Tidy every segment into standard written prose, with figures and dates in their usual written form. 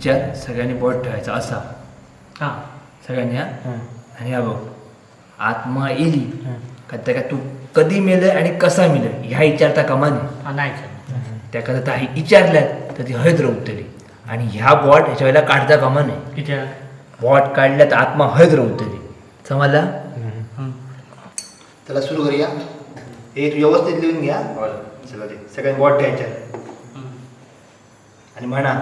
विचार सगळ्यांनी बोट ठेवायचा असा. हा. सगळ्यांनी. हा, आणि हा बघ, आत्मा येली का त्याका तू कधी मेलं आणि कसा मेलं ह्या विचारता कामा नये. हा, नाही विचारणार. त्याका जर ही विचारल्यात तर ती हयत रवतली आणि ह्या बोट ह्याच्या वेळेला काढता कामा नये. कित्याक? बोट काढल्या तर आत्मा हयत रवतली. समजला? चला सुरू करूया. हे तू व्यवस्थित लिहून घ्या. चला, ते सगळ्यांनी बोट ठेवायच्या आणि म्हणा,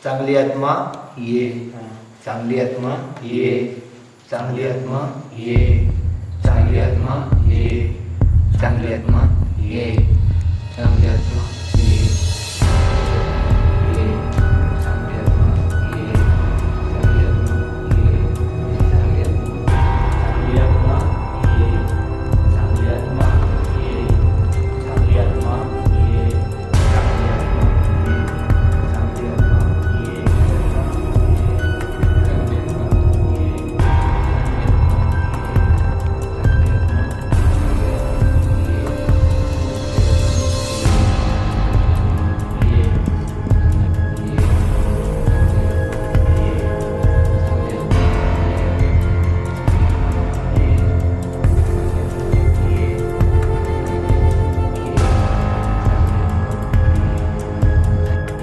चांगली आत्मा ये, चांगली आत्मा ये, चांगली आत्मा ये, चांगली आत्मा ये, चांगली आत्मा ये, चांगली आत्मा ये, ये, चांगली आत्मा ये, चांगली आत्मा ये, चांगली आत्मा, चांगली आत्मा ये, चांगली आत्मा ये, चांगली आत्मा ये, चांगली आत्मा ये, चांगली आत्मा ये, चांगली आत्मा ये, चांगली आत्मा ये, चांगली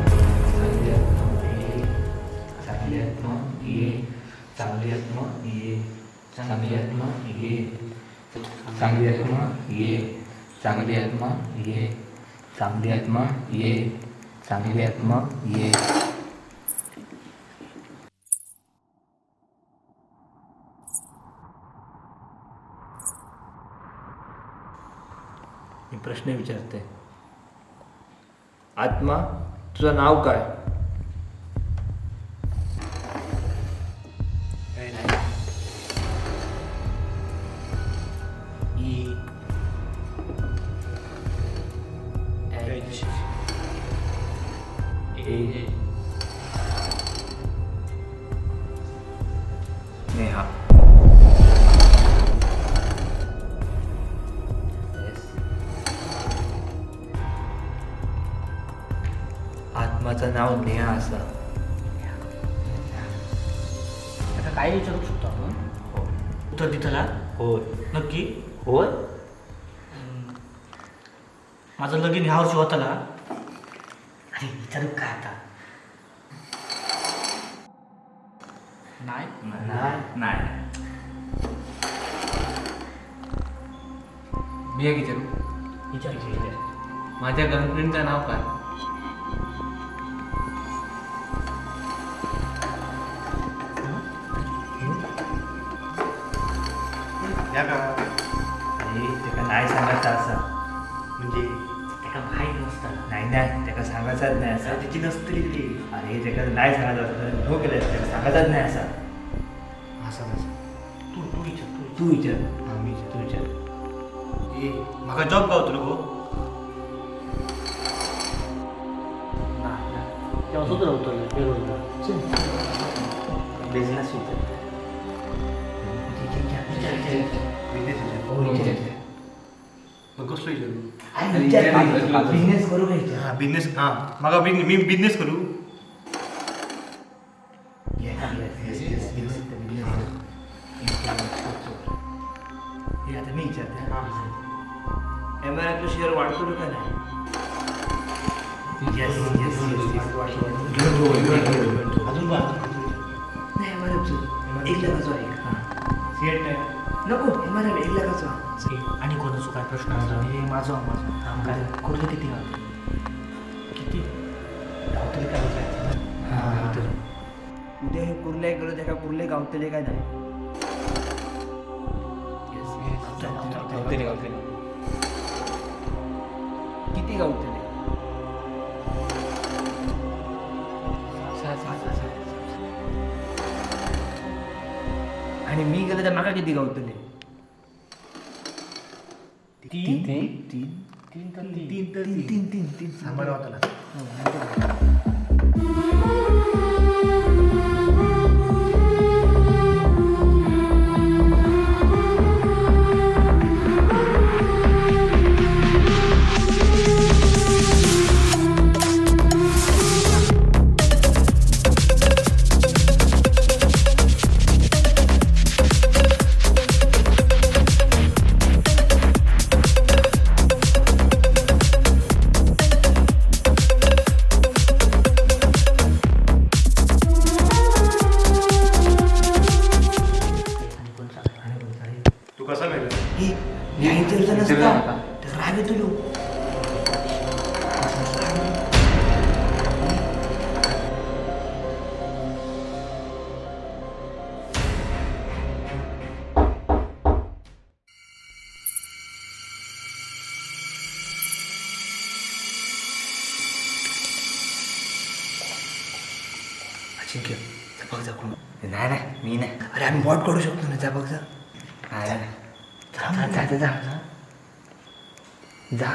आत्मा ये, ये, चांगली आत्मा ये, चांगली आत्मा ये, चांगली आत्मा ये, चांगली आत्मा ये, चांगली आत्मा ये, चांगली आत्मा ये, चांगली आत्मा ये, चांगली आत्मा ये. मी प्रश्न विचारते. आत्मा, तुझं नाव काय? काय नाही. E H A Neha. S. आत्माचं नाव नेहा असा. आता काय विचारू शकतो आपण? हो. उत्तर दितला? होय. नक्की? होय. माझं लगीन ह्या वर्षी होताला? अरे, विचारू काय आता? नाही. नाही. नाही. मी एक विचारू? विचार, विचार. माझ्या गर्लफ्रेंडचं नाव काय? या का? अरे, त्याका नाही सांगायचं असा. म्हणजे? त्याका माहीत नसतं. नाही नाही, त्याका सांगायचाच नाही असा. त्याची नसतली ती. अरे, त्याका नाही सांगायचं असं नो केलं, त्याका सांगायचाच नाही असा. असं असं. तू तू विचार, तू विचार. तू विचार. हा, मी विचार. तू विचार. ए, म्हाका जॉब गावतलो गो? नाही नाही. तेव्हा सुद्धा उतरलं बेरोजगार. बिझनेस विचार. विचार, विचार. बिझनेस विचार. हो, विचार. मग कसलो विचारू? अरे, विचार, बिझनेस करू का विचार. हा, बिझनेस. हा, म्हाका बिझनेस, मी बिझनेस करू. Yes, yes, yes, yes, business. हे आता मी विचारते. एम आर एफ शेअर वाढतो का नाही? येस येस येस, अजून पण. नाही, एम आर एफचं 1 लाखाचो आहे एक. सीएट नाही. नको, एम आर एफ 1 लाखाचो. ए, आणि कोणाचं काय प्रश्न असा? हे माझं माझं काम काय? कुठलं किती गावतले? किती गावतले काय काय? हां, गावतले. उद्या हे कुर्ले गेलो, त्याका कुर्ले गावतले काय नाही? गावतले, गावतले. किती गावतले? सात, सात, सात. आणि मी गेलो तर माका किती गावतले? तीन. तीन. तीन. तीन तर तीन. तीन तर. तीन, तीन, तीन, तीन. सांभाळा होता. जिंक्य, जा बघ जा कोण. नाही नाही, मी नाही. अरे आम्ही बॉट काढू शकतो ना, जा बघ जा. नाही नाही. जा जा जा जा जा.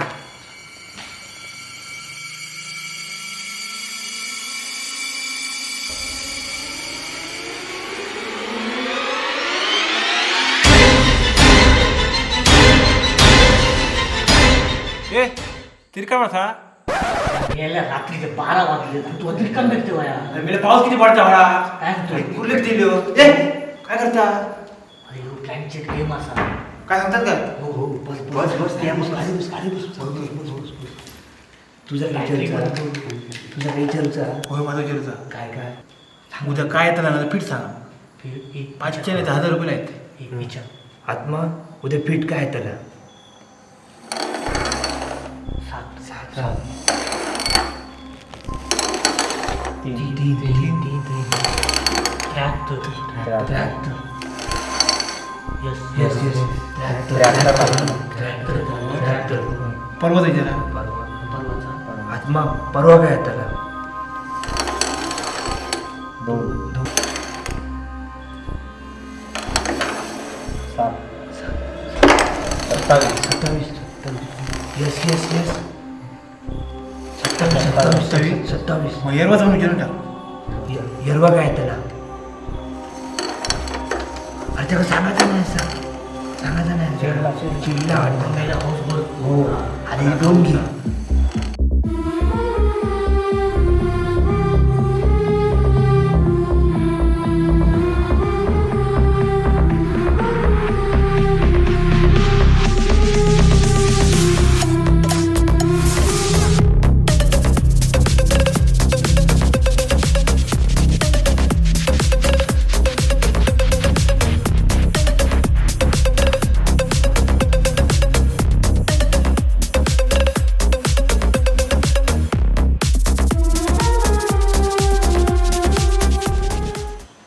ए तिरका बसा. गेल्या रात्रीचे 12 वाजले, तू अतिरिक्त भेटते वया. मेरे पाऊस किती पडता होडा. काय म्हणतोय? कुठले दिलो ए, काय करता? अरे हो, प्लॅनचे गेम असा. काय सांगतात का? हो हो, बस. बस बस, त्या बस, खाली बस, खाली बस, बस बस बस बस. तुझा काय विचारूचा? तुझा काय विचारूचा? होय, माझा विचारूचा. काय काय? उद्या काय येतं ना, फिट सांग. 500 नाही तर 1000 रुपये आहेत. विचार. आत्मा, उद्या फिट काय आहे त्याला? 7. 7. 3 3 3 3 3. 73. 73. यस. Yes yes, 73 73 73. परवा विचारा. परवाचा. आत्मा, परवा काय आहे त्याला? 2. 2. 7. 27. 27 27. Yes yes yes, 27 27 27. मग येरवा जाऊन विचारून टाक. यरवा काय आहे त्याला? अरे त्याला सांगायचं नाही, सांग, सांगायचं नाही. चिडला वाटतं. मेला हाऊस बघ. हो, अरे दोन घे.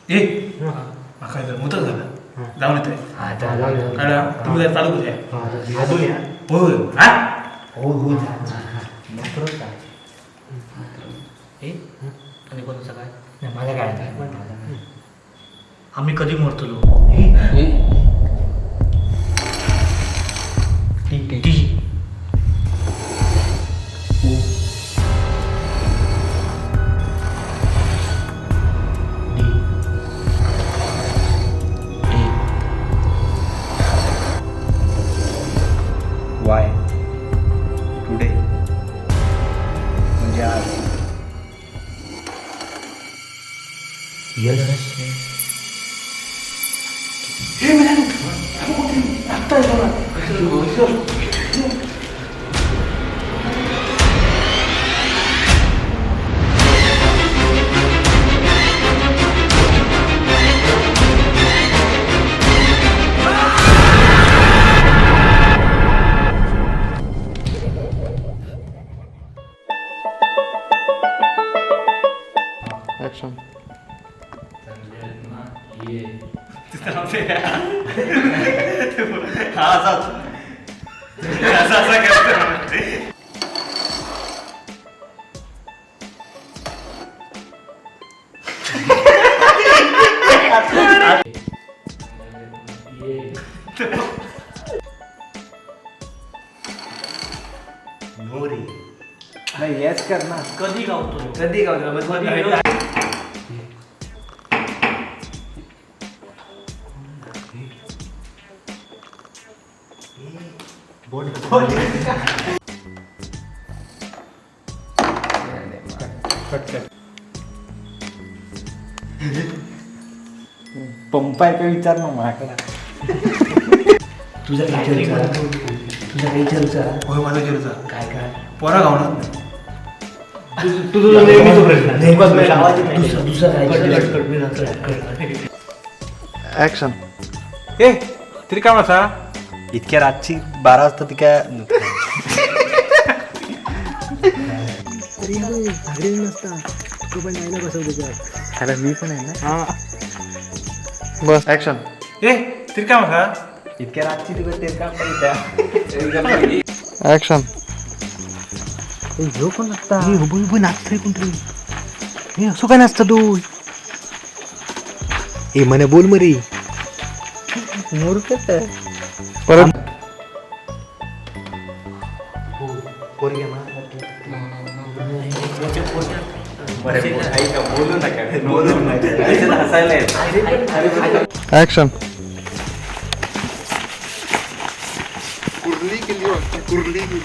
ए, माका जर मुतच झाला, जाऊन येतोय. हा, जा जा. काढा तुम्ही, जरा चालू करूया. होय हा. हो हो, जा जा. ए, आणि कोणाचा काय? नाही, मला काय नाही, मला काय. आम्ही कधी मरतलो? T. T. D. Y today, म्हणजे आज. यस. चांगली आत्मा ये. हा, असाच असा असा करतो. ये. नो रे. नाही, येस कर ना. कधी गावतो? कधी गावतो? बस बस. पंप आहे का विचार ना माझ्याकडे. तुझा काय विचारूचा? तुझा काय विचारूचा? होय, माझा विचारूचा. काय काय? पोरा गावणार. तुझं नेहमीचा प्रश्न. दुसरा दुसरा काय? कट कट, मी नंतर कट. ऍक्शन. ए, तिरका बसा. इतक्या रातची 12 वाजता ती काय? अरे मी पण आहे ना. बस, ऍक्शन. ए, तिरका बसा. इतक्या रातची तुका ते काम पाहिजे. ऍक्शन. ह्यो कोण लागता? हे उभं उभं नाचतंय कोणतरी. हे असं काय नाचतं तू? ए म्हणे बोल मरी. परत. ऍक्शन. कुर्ली केली वाटतं, कुर्ली केली.